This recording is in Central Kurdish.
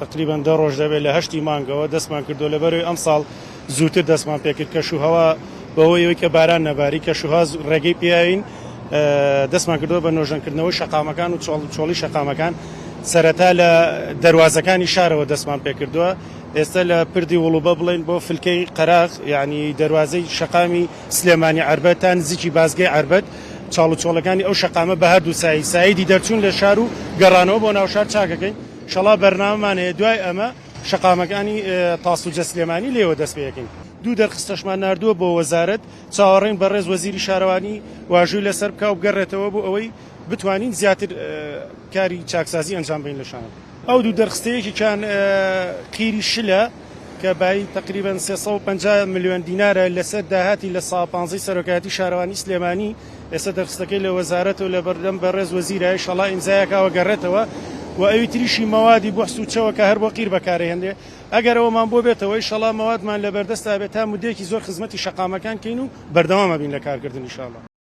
تەقریبەن دە ڕۆژ دەبێت لە هەشتی مانگەوە دەستمان کردووە، لەبەرئەوەی ئەمساڵ زووتر دەستمان پێکرد، کەشوهەوا بەهۆی ئەوەی کە باران نەباری کەشوهەوا ڕێگەی پێیاوین دەستمان کردووە بە نۆژەنکردنەوەی شەقامەکان و چۆڵی شەقامەکان، سەرەتا لە دەروازەکانی شارەوە دەستمان پێکردووە، ئێستا لە پردی وڵوبە بڵێین بۆ فلکەی قەراغ یانی دەروازەی شەقامی سلێمانی عەربەت تا نزیکی بازگەی عەربەت چاڵ و چۆڵەکانی ئەو شەقامە بە هەردوو سایی سایدی دەرچوون لە شار و گەڕانەوە بۆ ناوشار چاکەکەین. شەڵا بەرنامەمان هەیە دوای ئەمە شەقامەکانی تاسوجە سلێمانی لێوە دەست پێەکەین. دوو دەرخستەشمان ناردووە بۆ وەزارەت، چاوەڕێین بەڕێز وەزیری شارەوانی واژووی لەسەر بکا و بگەڕێتەوە بۆ ئەوەی بتوانین زیاتر کاری چاکسازی ئەنجام بەین لە شارەکە. ئەو دوو دەرخستە یەکێکیان قیری شلە کە بایی تەقریبەن 350 ملیۆن دینارە لەسەر داهاتی لە سا پانزەی سەرۆکایەتی شارەوانی سلێمانی، ئێستا دەرخستەکەی لە وەزارەتە و لەبەردەم بەڕێز وەزیرە ئیشەڵا ئیمزایەکا و گەڕێتەوە و ئەوی تریشی مەوادی بوحس و چەوە کە هەر بۆ قیر بەکارەهێنرێ ئەگەر ئەوەمان بۆ بێتەوە ئیشەڵا مەوادمان لەبەردەستا بێت تا مدەیەکی زۆر خزمەتی شەقامەکان کەین و بەردەوام ئەبین لە کارکردن ئیشاڵا.